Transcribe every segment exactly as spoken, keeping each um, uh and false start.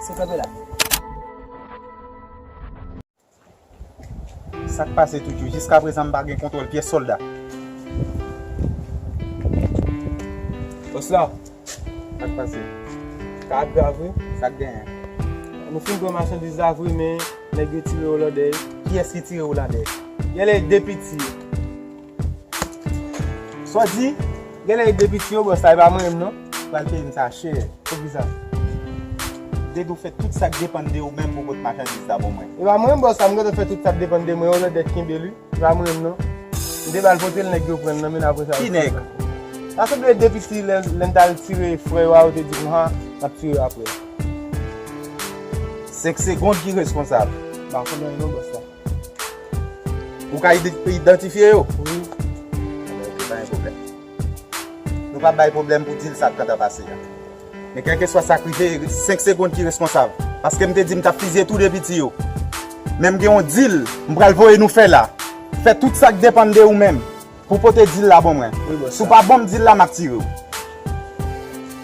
Se kanpe la. Sa k pase toujou? Jiskaprezan, m pa gen kontwòl pyès sòlda. Bòs la. Sa k pase? Ka ap grav, wi. Sa k genyen? Nou fin pran machandiz la vre, men nèg yo tire Olandè. Kiyès ki tire Olandè? Genlè de piti. Sa w di? Genlè de piti yo, bòs la, e pa mwen menm, non. Pral peye m sa chè. Poukisa? M te di w fè tout sa k depann de ou menm pou w pot machandiz la pou mwen. E pa mwen, bòs la, m gentan fè tout sa k depann de mwen, Olandè t kenbe li. E pa mwen menm, non. M te ba l pote l, nèg yo pran l nan men l apre sa. Ki nèg? Sa sanble de piti lè, lè n t al tire frè yo a, yo te di m, ha, n ap tire yo apre. Senk segonn ki responsab. M pa konn anyen non, bòs la. Ou ka ide-, idantifye yo? Wi. Ebyen, ok, pa gen pwoblèm. Nou p ap bay pwoblèm pou deal sa k gentan pase a. Men kèlkeswa sa k rive, senk segonn ki responsab. Paske m te di m t ap fizye tou de piti yo. Men m gen yon deal, m pral voye nou fè la. Fè tout sa k depann de ou menm pou pote deal la ban mwen. Wi, bòs. Si w pa ban m deal la, m ap tire w.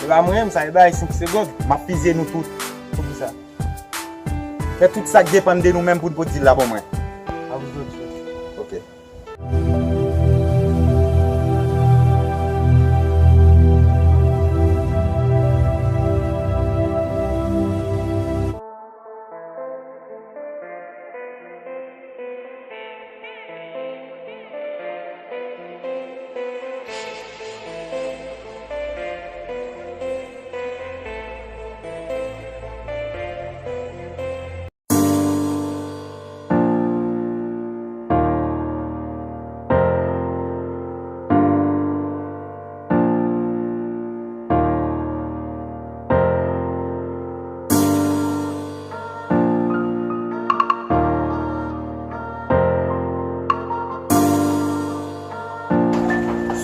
E pa mwen menm, sa e bay senk segonn. M ap fizye nou tout. Poukisa? Fè tout sa k depann de nou menm pou n pot deal la ban mwen. A vous autres, chef. Ok.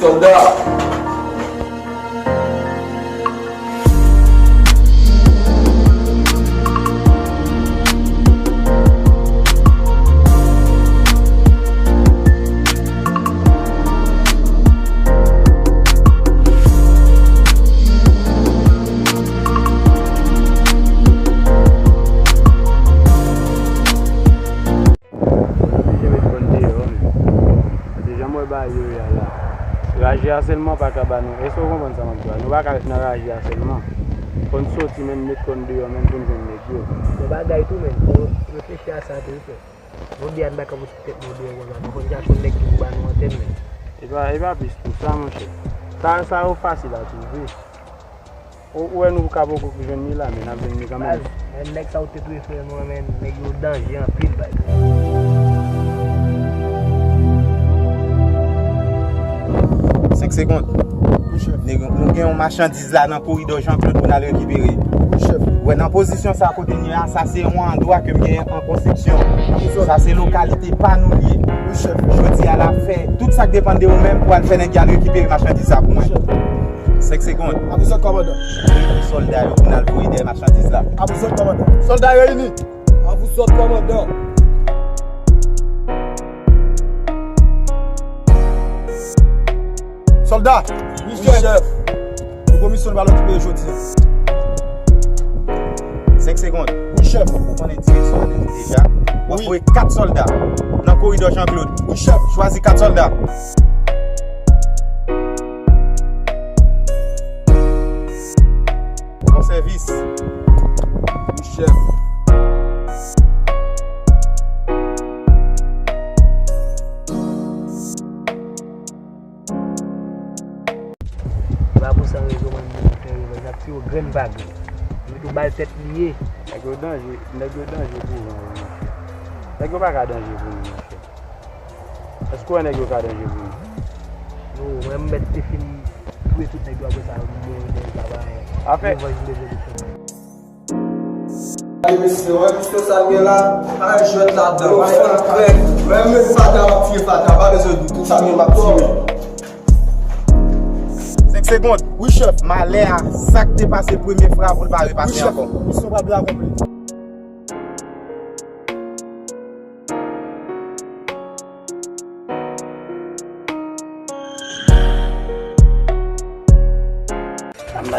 Sòlda! Oblije met kòn deyò, men. Paske jan m wè bagay yo ye a la, raje a sèlman pa ka ba nou. Èske w konprann sa m ap di w la? Nou pa ka ret nan raje a sèlman. Fò n soti, men, met kòn deyò, men, pou n jwenn nèg yo. Bon bagay tou, men. Fò w reflechi a sa tou, wi, frè. Jodi a, n pa ka pote tèt nou deyò konsa. Nou konn chache yon nèg ki pou ba nou antèn, men. E pa, e pa plis pou sa, monchè. Sa, sa yo fasil a twouve. Ou, ou wè nou ka poko jwenn li la, men n ap jwenn li kanmenm. Baz, men nèg sa yo te touye frè nou an, men nèg yo danje anpil, baz. Senk segonn. Wi, chèf. Nèg, nou gen yon machandiz la nan koridò Jean Claude pou n al rekipere. Wi, chèf. Wè, nan pozisyon sa kote n ye a, sa se yon andwa ke m genyen an konsepsyon. Sa se lokalite pa nou l ye. Wi, chèf. Jodi a la, fè tout sa k depann de ou menm pou al fè nèg yo al rekipere machandiz sa pou mwen. Wi, chèf. Senk segonn. A vous autres, kòmandan. Sòlda yo pou n al voye dèyè machandiz la. A vous autres, kòmandan. Sòlda yo ini. A vous autres, kòmandan. Sòlda. Wi, chèf. Nouvo misyon nou pral okipe yo jodi a. Senk segonn. Wi, chèf. Ou konnen direksyon an deja. W ap voye kat sòlda nan koridò Jean Claude. Wi, chèf. Chwazi kat sòlda. Bon sèvis. Wi, chèf. Pa pou san rezon, mwen, mwen fè revanj ak ti yo grenn pa grenn. Li tou bal tèt li ye. Nèg yo danje, nèg yo danje pou van, wi, monchè. Nèg yo pa ka danje pou nou, monchè. Èske w wè nèg yo ka danje pou nou? Non, mwen, m mèt te fin touye tout nèg yo, apre sa, m gen yon dèyè travay. Afè revanj m bezwen pou fè. Gade mesye, wè misyon sa gen la, pa gen jwèt ladan, pa gen krèk. Mwen menm fatra m ap tire fatra, pa bezwen dout, tout sa m gen m ap tire. Senk segonn. Wi, chèf. Malè a, sa k te pase premye fwa pou l pa repase ankò. Wi, chèf. Misyon pa byen akonpli. Sa m pa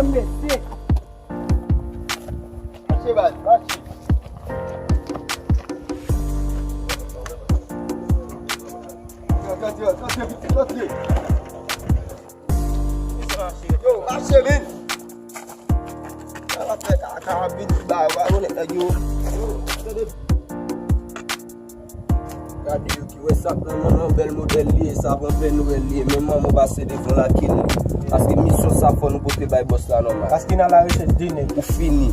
Mache, mesye. Mache, baz, mache. Rantre, rantre, rantre, pitit, rantre. Yo, mache, vin. Sa va fè kaka, vin, ba, ba, yo, nèg yo. Yo, tande. Gade yo ki wè sa pran manman, bèl modèl li ye, sa pran pè Nwèl li ye, men manman pase devan lakay li. Paske misyon sa fò nou pote bay bòs la nòmal. Paske n al arete de nèg. Ou fini.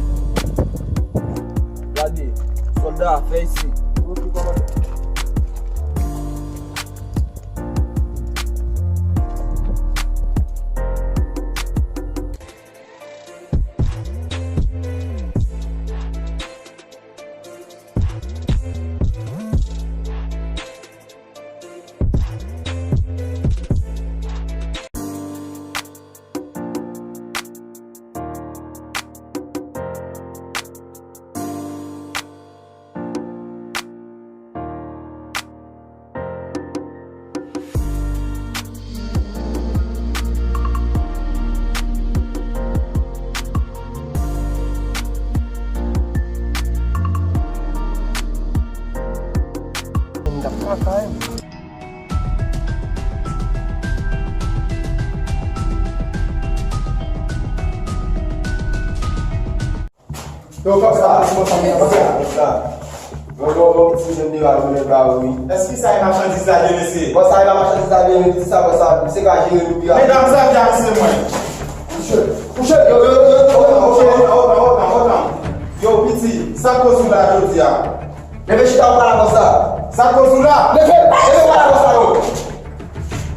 Gade, sòlda, fè isi. Yo, kòm sa, kòm sa, kòm sa. Bon, bon, bon, ti jèn de la jounen ba ou, wi. Èske sa e machandiz la, vye mesye? Bon, sa e pa machandiz la, vye mesye, sa, bon, sa, se ka jere nou pi rapid. Medam, sa vye mesye mwen. Kouche, kouche, yo, yo, yo, yo, yo, yo, yo, yo, yo, yo. Yo, piti, sa koz ou la jodi a? Leve chita, ou pa la konsa. Sa koz ou la? Leve, leve, ou pa la konsa, yo.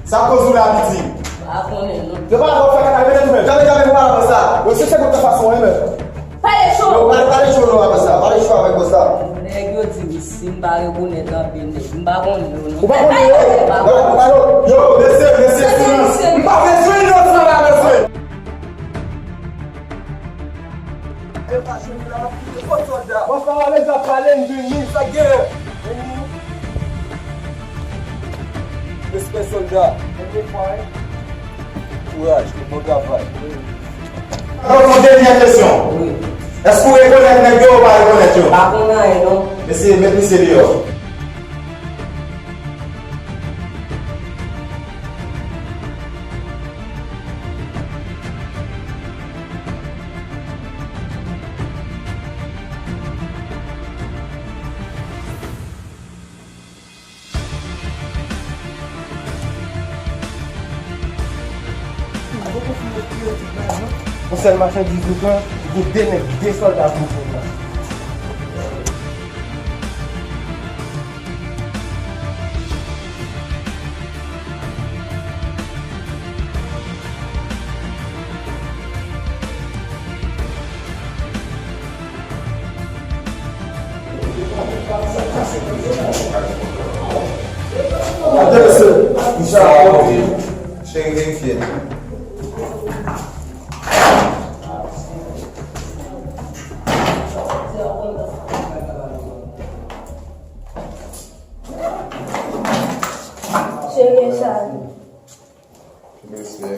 Sa koz ou la, piti? Pa konnen, non. Yo pa la konsa, kaka, leve tèt ou menm. Janbe, janbe, ou pa la konsa. Yo, se se konsa fason, wi, men. Pale cho. Yo, pale, pale cho, non, avè sa. Pale cho avè konsa. Nèg yo di m si m pa rekonèt anpil nèg. M pa konnen yo, non. Ou pa konnen yo? M pa konnen. Yo, mesye, mesye, silans. M pa bezwen yo, sa pa bezwen. Yo pa jwenn la, yo pa sòlda. Mwen pa wè lè zòt pale, m vini. Sa gen? Vini. Respè sòlda. Premye fwa, wi. Kouraj, e bon travay. Wi. Alò, yon dènyè kesyon. Wi. Èske w rekonèt nèg yo ou pa rekonèt yo? Pa konn anyen, non. Mesye, met misye deyò. Yon sèl machandiz ou pran, gen de nèg, de sòlda pou w pran la. Attention, Richard, cheri, verifye. Cheri, Richard. Respè.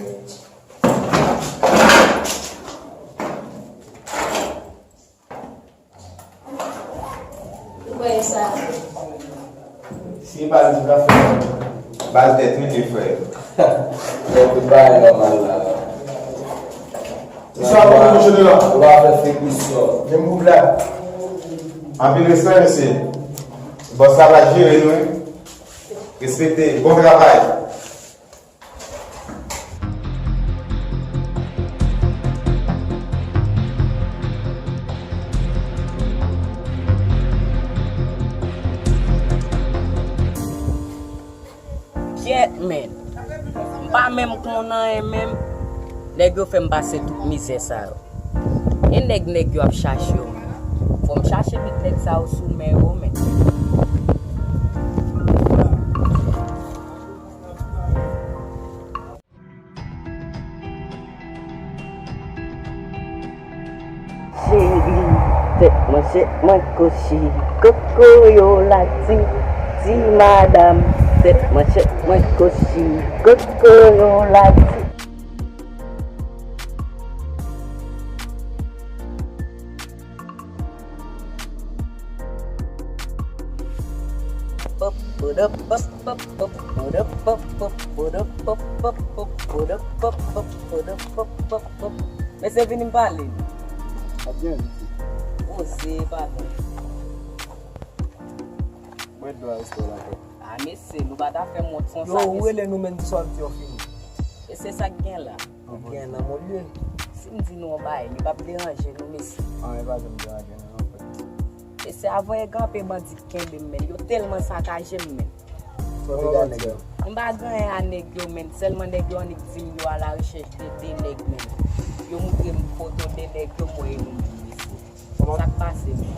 Ou kwè sa? Si e pa li ki ta fè l, baz nèt wi li frè. Fè tout bagay nòmal la. Misye ap pran mouche de la. Ou pa fè fek misyon. Menm boug la. Anpil respè mesye. Bòs la va jere nou wi. Respekte. Bon travay. Kyèt, men. M pa menm konn anyen menm. Nèg yo fè m pase tout mizè sa yo. E nèg, nèg yo ap chache yo menm. Fò m chache met nèg sa yo sou men yo, men. Cheri, tèt mwen, chèt mwen, kochi, kokoyo lati, ti madanm, tèt mwen, chèt mwen, kochi, kokoyo lati. Mesye, vini m pale. Ap byen, mesye. Poze, patwon. Mwen dwa espè la. A, mesye, nou pa ta fè m wont konsa, mesye. Yo, ou rele nou menm, ki sa w ap di yo fini? E se sa k gen la. Ou gen nan mol yo. Si m di nou yon bagay, li p ap deranje nou, mesye. Anyen pa janm deranje nou, non, frè. Mesye, avan e kanpe bandi kenbe m, men. Yo tèlman sakaje m, men. Sa w te gen a nèg yo? M pa gen anyen a nèg yo, men. Sèlman nèg yo annik di m yo a la rechèch de de nèg, men. Yo montre m foto de nèg yo, m wè e nou menm, mesye. Sa k pase, men?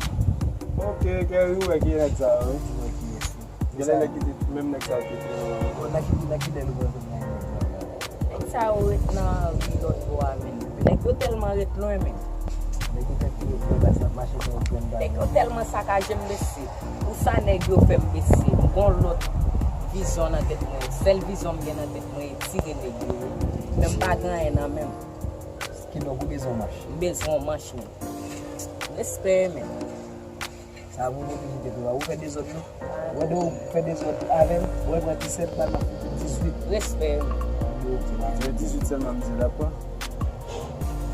Ok, Kerry, ou wè ki nèg sa yo, wi. Ou wè ki yo. Genlè nèg ki te, menm nèg sa yo ki te. Bon, nan ki, nan ki lè nou pral konn nèg yo? Nèg sa yo ret nan ri lòt bò a, men. Nèg yo tèlman ret lwen, men. Nèg yo tèt yo ret lwen, baz n ap mache kon yon grenn bagay. Nèg yo tèlman sakaje m, mesye. Pou sa nèg yo fè m, mesye. M gon lòt vizyon nan tèt mwen. Sèl vizyon m gen nan tèt mwen, e tire nèg yo, wi. Men m pa gen anyen nan men m. Kidonk, ou bezwen yon manch? M bezwen yon manch, men. Respè, men. Sa pou oblije te pran. Ou fè dezòd, non? Ou wè, ou fè dezòd avè l, ou wè pran ti sèt bal, l ap fout ou dizuit. Respè, men. Yo, se dizuit sèlman misye t ap pran.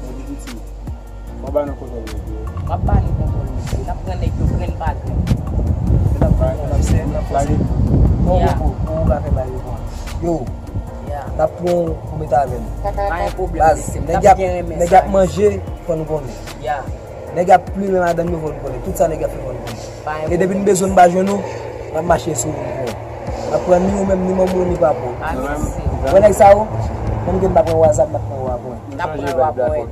Men li piti. Mwen ba nou kontwòl nèg yo. M ap ba nou kontwòl nèg yo. N ap pran nèg yo grenn pa grenn. N ap pran, n ap fè, n ap fòse. Bon, bon, bon, bon, ou ka fè bagay pou mwen. Yo, n ap pran w pou met avè nou. Pa gen pwoblèm, mesye. Baz, nèg y ap, nèg y ap manje, fò nou konnen. Nèg y ap plimen madanm yo, fò nou konnen. Tout sa nèg y ap fè, fò nou konnen. E depi n bezwen, n pa jwenn ou, n ap mache sou ou pou nou konnen. N ap pran ni ou menm, ni manman w, ni papa w. Wè nèg sa yo? Menm ke m pa pran w a zam, m ap pran w a pwen. N ap pran w a pwen.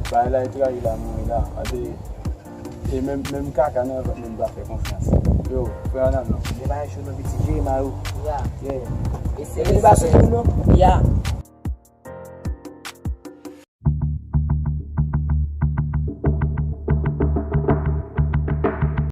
Bagay la, e trayi la, mouri la. Gade, e menm, menm kaka nan vant mwen, m pa fè konfyans. Yo, frè an nan non. Gen bagay cho nan piti je, Maro. Ya. Yeah. E se li pa sou moun non. Ya.